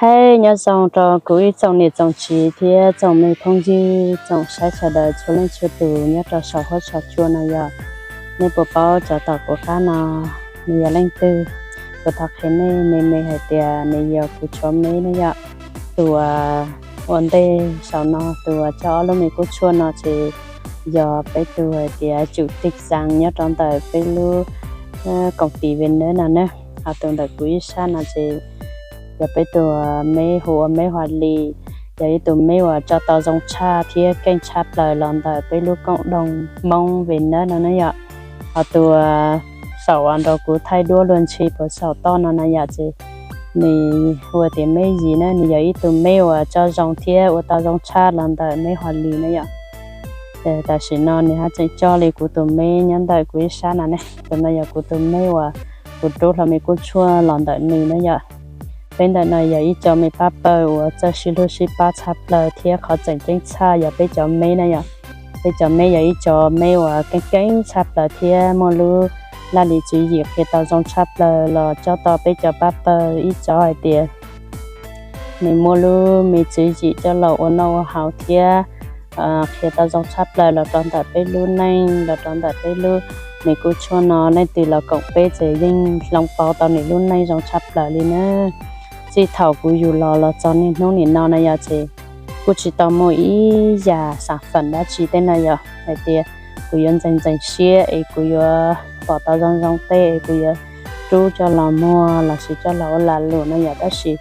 Hej, nyob zoo rau kuv ib tsoom niam tsoom txiv thiab tsoom me phooj ywg tsoom saib sawv daws txhua leej txhua tus nyob rau saum huab saum cua no yom. Nej puas paub cov tom kuv qab no nws yog leej twg? Kuv thov qhia nej me me hais tias nws yog kuv tsov meb ne yom. Tus uas ua ntej saum no, tus uas coj ob lub me kub tshuaj no ces yog peb tus hais tias tsum tig xas nyob rau ntawm peb lub koom tis Venus no ne. Ho tus ntawm kuv ib sab no ces yog peb tus meb hu ua meb Huas Lis, yog ib tus meb uas tso tau zoo tshaj thiab keej tshaj plaws los ntawm peb lub koom doog Hmoob Venus no ne yom. Ho tus saum uas nrog kuv thaij duab luag ntshis puag saum toj no na yom, ces nws hu tias meb Yis na, nws yog ib tus meb uas tso zoo thiab ua tau zoo tshaj los ntawm meb Huas Lis na yom. Tam sim no nws haj tseem coj li kuv tus meb nyob ntawm kuv ib sab no ne. Tus no yog kuv tus meb uas kuv rub hlo me kub tshuaj los ntawm nws na yom. Peb ntawm no yog ib co me pab pawg uas txawj sib hlub sib pab tshaj plaws thiab qhov tseem ceeb tshaj yog peb cov meb na yom. Peb cov meb yog ib co meb uas keej keeb tshaj plaws thiab muaj lub laj lim tswv yim qhia tau zoo tshaj plaws los coj tau peb cov pab pawg ib co hais tias nws muaj lub me tswv yim coj los ua noj ua haus thiab qhia tau zoo tshaj plaws los rau ntawm peb lub neej, los rau ntawm peb lub me kub tshuaj no. Leej twg los koom peb ces yeej hloov pauv tau nws lub neej zoo tshaj plaws li na. Txij thaum kuv yug los los txog niaj hnub nim no na yom, ces kuj tsis tau muaj ib yam xav feem dab tsi tej na yom, hais tias kuv yuav ntxeev ntxeev siab es kuv yuav pom tau zoo zoo tej es kuv yuav rub coj los muag lossis coj los ua lag luam na yom. Tab sis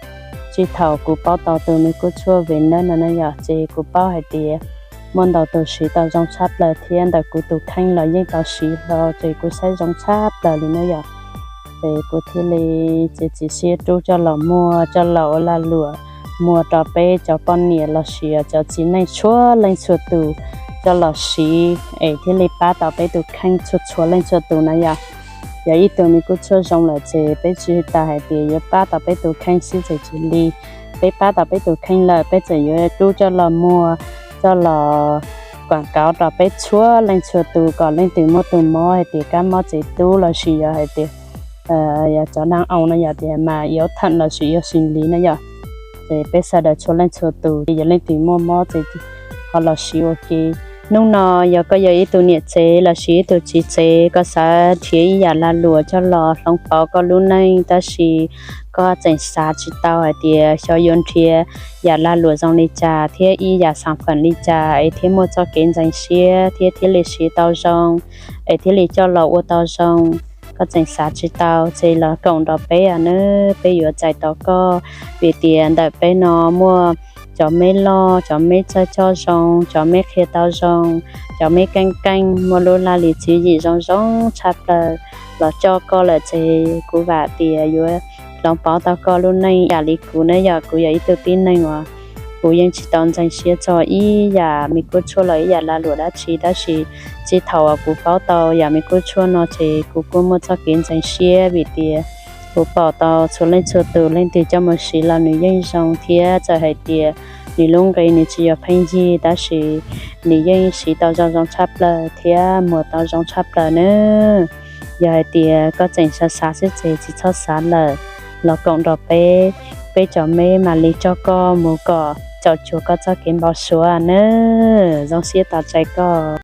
txij thaum kuv paub tau tus me kub tshuaj Venus no na yom, ces kuv paub hais tias muaj ntau tus siv tau zoo tshaj plaws thiab ntawm kuv tus kheej los yeej tau siv hlo, ces kuv saib zoo tshaj plaws li na yom. Ces kuv thiaj li txiav txim siab rub coj los muag coj los ua lag luam, muag rau peb cov poj niam lossis cov txiv neej txhua leej txhua tus coj los siv es thiaj li pab tau peb tus kheej txhua txhua leej txhua tus na yom. Yog ib tug me kub tshuaj zoo lawm ces peb tsis tas hais tias yuav pab tau peb tus kheej xwb ces tsis li. Peb pab tau peb tus kheej lawm peb tseem yuav rub coj los muag, coj los kuam kauv rau peb txhua leej txhua tus kom leej twg muaj tus mob hais tias kab mob tsev tub lossis yog hais tias yog cov daj ao no yog tias mas yuav thawm lossis yuav sim li na yom. Ces peb sawv daws txhua leej txhua tus ces yog leej twg muaj mob ces ho los siv ua ke. Hnub no yog koj yog ib tug niam tsev lossis ib tug txiv tsev, koj xav nrhiav ib yam lag luam coj los hloov pauv koj lub neej tab sis koj tseem xav tsis tau hais tias xyov yuav nrhiav yam lag luam zoo li cas thiab ib yam xav feem li cas es thiaj muaj txoj kev ntxeev siab thiab thiaj li siv tau zoo es thiaj li coj los ua tau zoo. Koj tseem xav tsis tau ces los koom nrog peb nawb, peb yuav txais tos koj. Vim tias ntawm peb no muaj cov meb loj, cov meb txawj coj zoo, cov meb qhia tau zoo, cov meb keej keej muaj lub laj lim tswv yim zoo zoo tshaj plaws los coj koj lawm ces kuv vam tias yuav hloov pauv tau koj lub neej yam li kuv na yom. Kuv yog ib tug tib neeg uas kuv yeej tsis tau ntxeev siab txog ib yam me kub tshuaj los ib yam lag luam dab tsi tab sis txij thaum uas kuv paub tau yam me kub tshuaj no ces kuv kuj muaj txoj kev ntxeev siab vim tias kuv pom tau txhua leej txhua tus leej twg coj mus siv los nws yeej zoo thiab txawm hais tias nws lub nqe nws tsis yog pheej yig tab sis nws yeej siv tau zoo zoo tshaj plaws thiab muag tau zoo tshaj plaws nawb. Yog hais tias koj tseem xav xav xwb ces tsis txhob xav lawm, los koom nrog peb, peb cov meb mam li coj koj mus kom txaus cuag koj txoj kev npau suav nawb. Zoo siab tos txais koj.